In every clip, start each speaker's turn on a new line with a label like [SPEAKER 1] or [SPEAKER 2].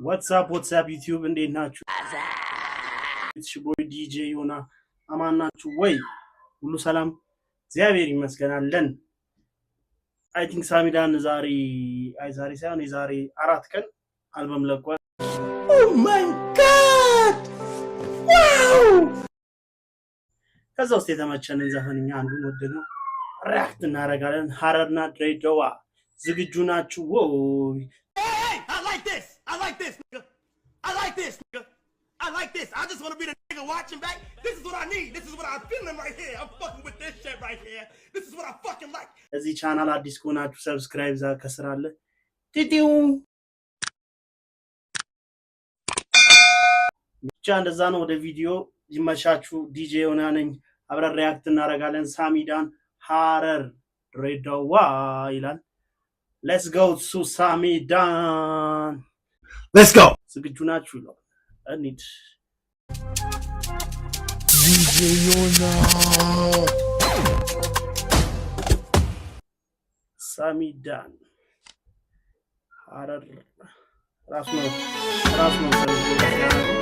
[SPEAKER 1] What's up, what's up YouTube? እንዴት ናችሁ? It's your boy DJ ዮና። አማን ናችሁ ወይ? ሁሉ ሰላም? እግዚአብሔር ይመስገን አለን። I think ሳሚዳን ዛሬ፣ አይ ዛሬ ሳይሆን የዛሬ 4 ቀን አልበም ለቋል።
[SPEAKER 2] Oh my God! Wow!
[SPEAKER 1] ከዛ ውስጥ የተመቸንን ዘፈን እኛ አንዱን ወደነው react እናደርጋለን። ሀረርና ድሬዳዋ ዝግጁ ናችሁ ወይ?
[SPEAKER 2] Hey, I like this. I like this, nigga. I like this, nigga. I like this. I just want to be the nigga watching back. This is what I need. This is what I'm feeling right here. I'm fucking with this shit right here. This is what I fucking like.
[SPEAKER 1] እዚህ ቻናል አዲስ ከሆናችሁ subscribe ዛ ከስር አለ ቲቲው ብቻ እንደዛ ነው። ወደ ቪዲዮ ይመቻችሁ። ዲጄ ዮና ነኝ። አብረን react እናደርጋለን። ሳሚዳን ሀረር ድሬዳዋ ይላል። Let's go to ሳሚዳን።
[SPEAKER 2] Let's go.
[SPEAKER 1] ዝግጁ ናችሁ ይለዋል። እንሂድ።
[SPEAKER 2] DJ Yona.
[SPEAKER 1] ሳሚዳን ሀረር ራሱ ነው ራሱ ነው ያደረገው።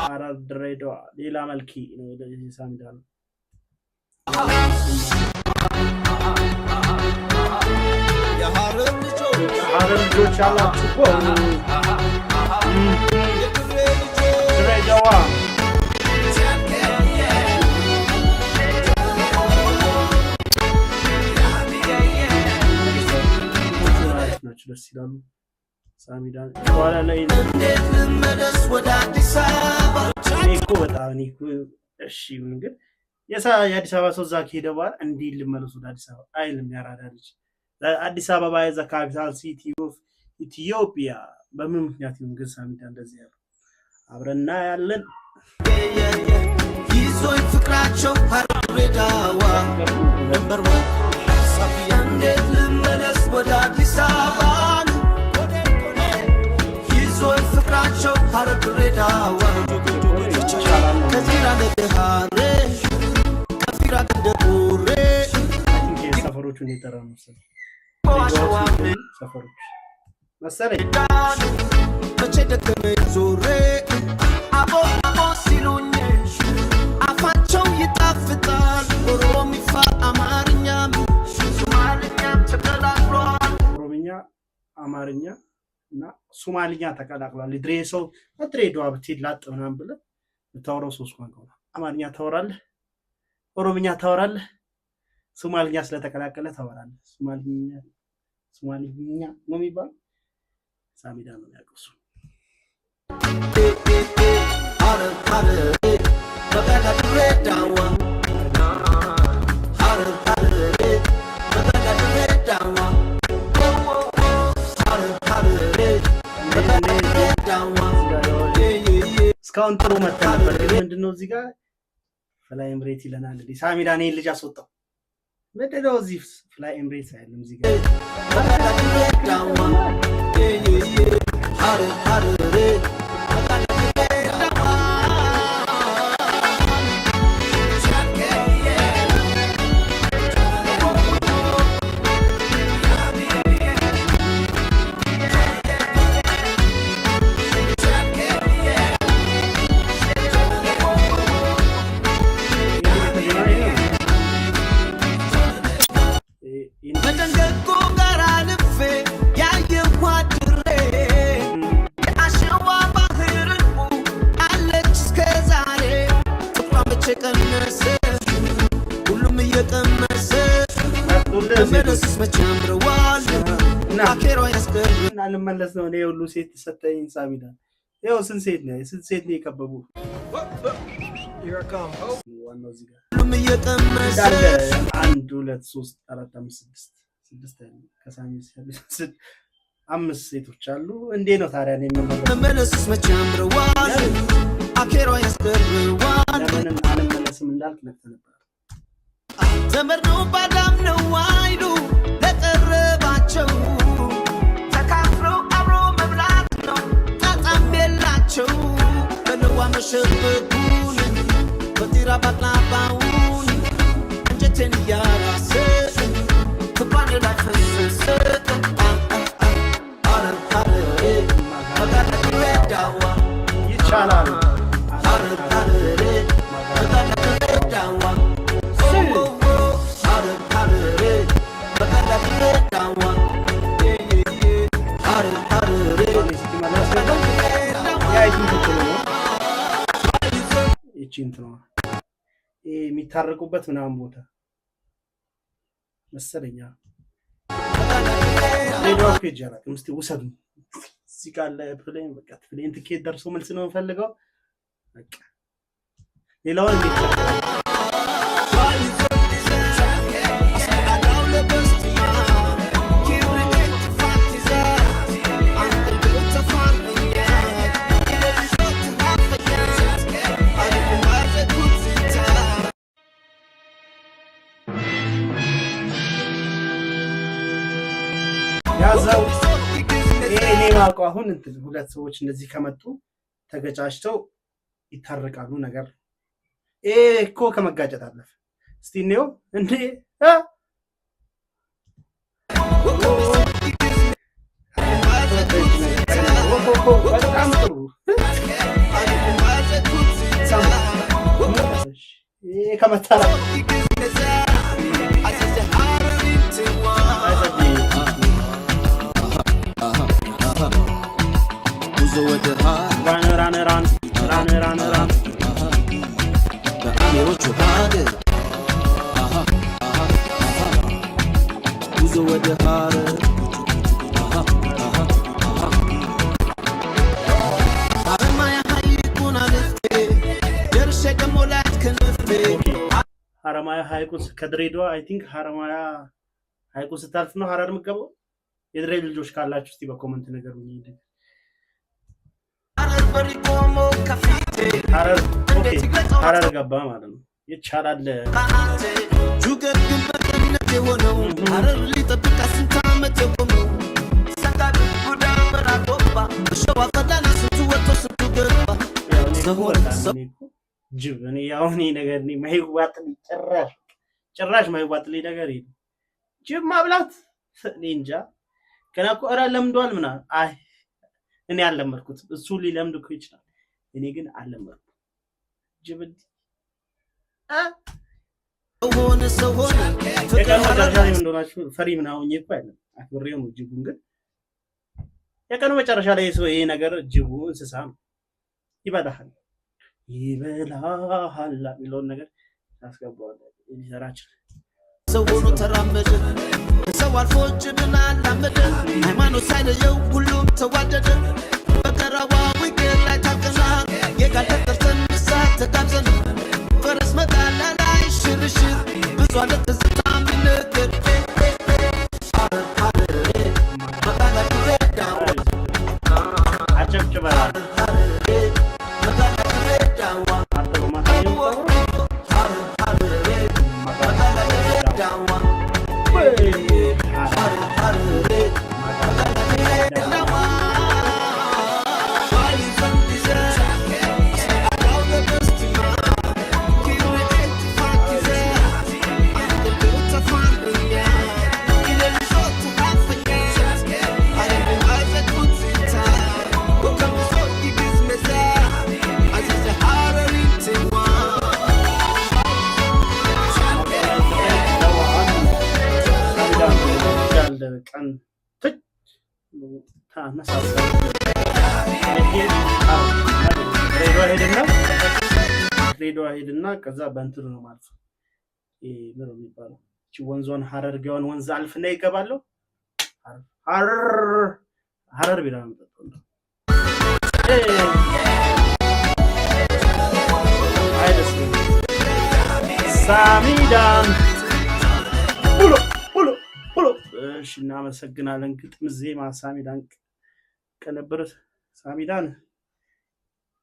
[SPEAKER 1] ሀረር ድሬዳዋ ሌላ መልኪ ነው ሳሚዳን።
[SPEAKER 3] የሐረር ልጆች።
[SPEAKER 1] ሀረር ልጆች አላችሁ ወይ?
[SPEAKER 3] የድሬ ልጆች።
[SPEAKER 1] ድሬዳዋ። አሪፍ ናቸው፣ ደስ ይላሉ። ሳሚዳን በኋላ ላይ
[SPEAKER 3] እንዴት ልመለስ ወደ አዲስ አበባ?
[SPEAKER 1] እኔ እኮ በጣም እኔ እኮ እሺ ይሁን፣ ግን የአዲስ አበባ ሰው እዛ ከሄደ በኋላ እንዲህ ልመለስ ወደ አዲስ አበባ አይልም። ያራዳ ልጅ አዲስ አበባ the capital city of Ethiopia። በምን ምክንያት ይሁን ግን ሳሚዳን እንደዚህ ያለው? አብረና ያለን።
[SPEAKER 3] ይዞኝ ፍቅራቸው ሐረር ድሬዳዋ number one። እንዴት ልመለስ ወደ አዲስ አበባ? ይዞኝ ፍቅራቸው ሐረር ድሬዳዋ።
[SPEAKER 1] ይቻላል ነው።
[SPEAKER 3] ከዚራ ለገሃሬ ከፊራ ገንደቡሬ።
[SPEAKER 1] I think ሰፈሮቹን የጠራ መሰለኝ፣ ሰፈሮች መሰለኝ።
[SPEAKER 3] መቼ ደከመኝ ዞሬ። አቦ አቦ ሲሉኝ አፋቸው ይጣፍጣል። ኦሮሚፋ አማርኛም ሶማልኛም ተቀላቅሏል።
[SPEAKER 1] ኦሮምኛ፣ አማርኛ እና ሶማልኛ ተቀላቅሏል። ድሬ ሰው ድሬዳዋ ብትሄድ ላጥ ምናምን ብለህ የምታወራው ሶስት ቋንቋ ነው። አማርኛ ታወራለህ፣ ኦሮምኛ ታወራለህ፣ ሶማልኛ ስለተቀላቀለ ታወራለህ። ሶማልኛ ሶማልኛ ነው የሚባለው። ሳሚዳ ነው የሚያውቀው እሱ።
[SPEAKER 3] ሐረር ሐረር መጋላ ድሬዳዋ። ሐረር ሐረር መጋላ ድሬዳዋ። ሐረር ሐረር መጋላ ድሬዳዋ።
[SPEAKER 1] እስካሁን ጥሩ መተን ነበር፣ ግን ምንድነው እዚህ ጋር Fly Emirate ይለናል። እንዴ ሳሚዳ እኔን ልጅ አስወጣው። ምንድነው እዚህ Fly Emirate አይደለም እዚህ ጋር።
[SPEAKER 3] መጋላ ድሬዳዋ። ሐረር ሐረር መጋላ ድሬዳዋ።
[SPEAKER 1] ይሄ
[SPEAKER 3] በደንገጎ ጋር አልፌ ያየኋት ድሬ የአሸዋ ባህር እንቁ አለች እስከ ዛሬ። ፍቅሯ መቼ ቀነሰ? ሁሉም እየቀመሰ
[SPEAKER 1] መጡልህ ሴቶች።
[SPEAKER 3] መመለስስ መቼ አምረዋል?
[SPEAKER 1] እና
[SPEAKER 3] አኬሯ ያስቀር
[SPEAKER 1] እና ልመለስ ነው እኔ ሁሉ ሴት ሰጠኝ ሳሚዳ። ይኸው ስንት ሴት ነው የከበቡ? ዋናው እዚህ ጋር
[SPEAKER 3] ሁሉም እየቀመሰ
[SPEAKER 1] እንዳለ አንድ፣ ሁለት፣ ሶስት፣ አራት፣ አምስት፣ ስድስት፣ ስድስት ያሉ ከሳሚ አምስት ሴቶች አሉ። እንዴ ነው ታዲያ እኔ የምመለስ?
[SPEAKER 3] መመለስስ መቼ አምረዋል? አኬሯ ያስቀርዋል።
[SPEAKER 1] ለምንም አልመለስም እንዳልክ ነቅተህ ነበር።
[SPEAKER 3] ዘመድ ነው ባዳም ነው አይሉ ለቀረባቸው ተካፍለው አብሮ መብላት ነው ጣጣም የላቸው። በነዋ መሸበጉን በቲራ ባቅላባውን አንጀቴን እያራሰ ሐረር ሐረሬ መጋላ ድሬዳዋ ሐረር ሐረሬ መጋላ ድሬዳዋ ሐረር ሐረሬ።
[SPEAKER 1] ያ እንትኑ ነው፣ ይቺ እንትኗ ይሄ የሚታረቁበት ምናምን ቦታ መሰለኛ። ድሬዳዋ እኮ ሄጄ አላውቅም። እስኪ ውሰዱ እዚህ ጋር ለ plane፣ በቃ plane ትኬት ደርሶ መልስ ነው የምፈልገው። በቃ ሌላውን እንዴት ያዘው። ይሄ እኔ የማውቀው አሁን እንትን ሁለት ሰዎች እንደዚህ ከመጡ ተገጫጭተው ይታረቃሉ ነገር። ይሄ እኮ ከመጋጨት አለፈ። እስቲ እንየው እንዴ እ? በጣም ጥሩ። ይሄ ከመታረቅ
[SPEAKER 3] ጉዞ ወደ
[SPEAKER 1] run run run run run run።
[SPEAKER 3] በአሚሮቹ ሀገር፣ ጉዞ ወደ ሀረር፣ ሀረማያ ሐይቁን አልፌ ደርሼ ደግሞ ላት ክንፌ።
[SPEAKER 1] ሀረማያ ሐይቁን ከድሬዳዋ I think ሀረማያ ሐይቁን ስታልፍ ነው ሀረር የምትገባው። የድሬ ልጆች ካላችሁ እስቲ በ comment ንገሩኝ።
[SPEAKER 3] ሀረር በሪ ቆሞ ከፊቴ።
[SPEAKER 1] ሀረር okay፣ ሀረር ገባ ማለት ነው። ይቻላል።
[SPEAKER 3] ጁገር ግን በቀኝነት የሆነው ሀረር ሊጠብቅ ስንት ዓመት የቆመው ሰንጋዱ ጉዳመራ ጎባ በሸዋ ቀዳና ስንቱ ወጥቶ ስንቱ ገባ።
[SPEAKER 1] ያው እኔ እኮ
[SPEAKER 3] ሰሆን
[SPEAKER 1] በጣም እኔ እኮ ጅብ እኔ አሁን ይሄ ነገር እኔ ማይዋጥልኝ ጭራሽ ጭራሽ ማይዋጥልኝ ነገር ይሄ ነው። ጅብ ማብላት እኔ እንጃ። ገና እኮ ኧረ ለምዷል ምናምን። አይ እኔ አልለመድኩት። እሱ ሊለምድ እኮ ይችላል። እኔ ግን አልለመድኩም። ጅብ እንዲህ አ
[SPEAKER 3] ሆነ ሰው ሆነ ፍቅር
[SPEAKER 1] የቀኑ
[SPEAKER 3] ሀረር
[SPEAKER 1] መጨረሻ ላይ ምን እንደሆናችሁ ፈሪ ምናምን ሆኜ እኮ አይደለም፣ አክብሬው ነው ጅቡን። ግን የቀኑ መጨረሻ ላይ ሰው ይሄ ነገር ጅቡ እንስሳ ነው፣ ይበላሃል ይበላሃል የሚለውን ነገር ታስገባዋለህ editor ኣችን።
[SPEAKER 3] ሰው ሆኖ ተራመደ፣ ከሰው አልፎ ጅብን አላመደ፣ ሃይማኖት ሳይለየው ሁሉም ተዋደደ። በቀረዋ ውግር ላይ ታርቀና የጋል ተጠርተን ምሳ ተጋብዘን ፈረስ መጋላ ላይ ሽርሽር ብዙ አለ ትዝታ የሚነገር። ሐረር ሐረሬ መጋላ ድሬዳዋ።
[SPEAKER 1] አጨብጭበናል።
[SPEAKER 3] ሐረር ሐረሬ መጋላ ድሬዳዋ።
[SPEAKER 1] አጠሩ ማታ
[SPEAKER 3] ሐረር ሐረሬ መጋላ ድሬዳዋ። ሐረር ሐረሬ መጋላ ድሬዳዋ።
[SPEAKER 1] ያለ ቀን ታነሳሳ ድሬዳዋ ሄድና ከዛ በእንትኑ ነው ማለት ነው። ይሄ ምን ነው የሚባለው? እቺ ወንዟን ሀረርጌዋን ወንዝ አልፍና ይገባለሁ። ሀረር ሀረር ቢራ ነው የምጠጣው። አይ ደስ ይላል። ሳሚዳን ቡሎ ቡሎ ቡሎ። እሺ እናመሰግናለን። ግጥም ዜማ ሳሚዳን፣ ቅንብር ሳሚዳን፣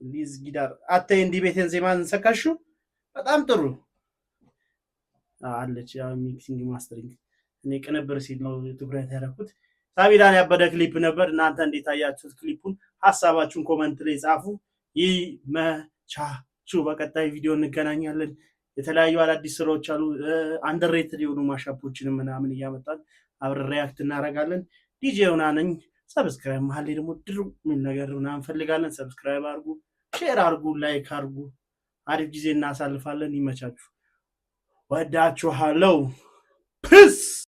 [SPEAKER 1] lead guitar አተ እንዲህ ቤቴን ዜማ እንሰካሹ በጣም ጥሩ አለች። ያው mixing mastering እኔ ቅንብር ሲል ነው ትኩረት ያደረኩት። ሳሚዳን ያበደ ክሊፕ ነበር። እናንተ እንዴት አያችሁት ክሊፑን? ሀሳባችሁን comment ላይ ጻፉ። ይመቻችሁ። በቀጣይ ቪዲዮ እንገናኛለን። የተለያዩ አዳዲስ ስራዎች አሉ። Underrated የሆኑ mashup ኦችንም ምናምን እያመጣን አብረን react እናደርጋለን። ዲጄ ዮና ነኝ። Subscribe መሀል ላይ ደግሞ ድሩ የሚል ነገር ምናምን እንፈልጋለን። Subscribe አድርጉ። Share አርጉ፣ like አርጉ። አሪፍ ጊዜ እናሳልፋለን። ይመቻችሁ። ወዳችኋለሁ። Peace.